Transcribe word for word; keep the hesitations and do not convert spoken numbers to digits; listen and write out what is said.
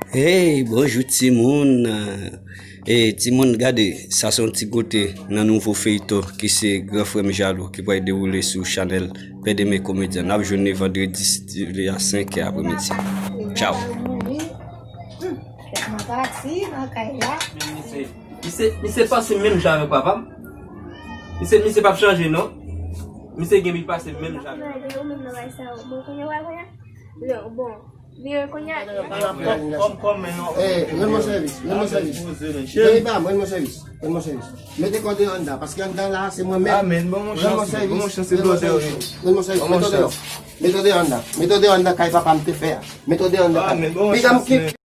Hey, bonjou timoun. E timoun, gade, sa se yon ti goute nan nouvo feyton ki se Gran Frè M Jalou ki pral dewoule sou chanèl Pè Deme Komedyen. N ap jwenn li vandredi si Dye vle a senk è apremidi. Tchao. Kèt mwen pati nan kay la. Misye, misye panse menm jan avèk papa m. Misye, misye p ap chanje non. Misye gen bil pase menm jan. Ou menm nan bay sa yo. Bon, kounye a, kounye a. Yo, bon. Vire kounye a. Kòm, kòm, men non. Eh, rann mwen sèvis, rann mwen sèvis. Jerry pa, rann mwen sèvis, rann mwen sèvis. Mete kò deyò anndan, paske anndan la se mwen menm. Amen, bon mon Rann mwen chans, bon mon sèvis, chans, se rann mwen dòdè. sèvis, rann mwen sèvis. Mete kò deyò, mete kò deyò anndan, mete kò deyò anndan kay papa m te fè a. Mete kò deyò anndan. Amen, bon mon Piga m chans. ki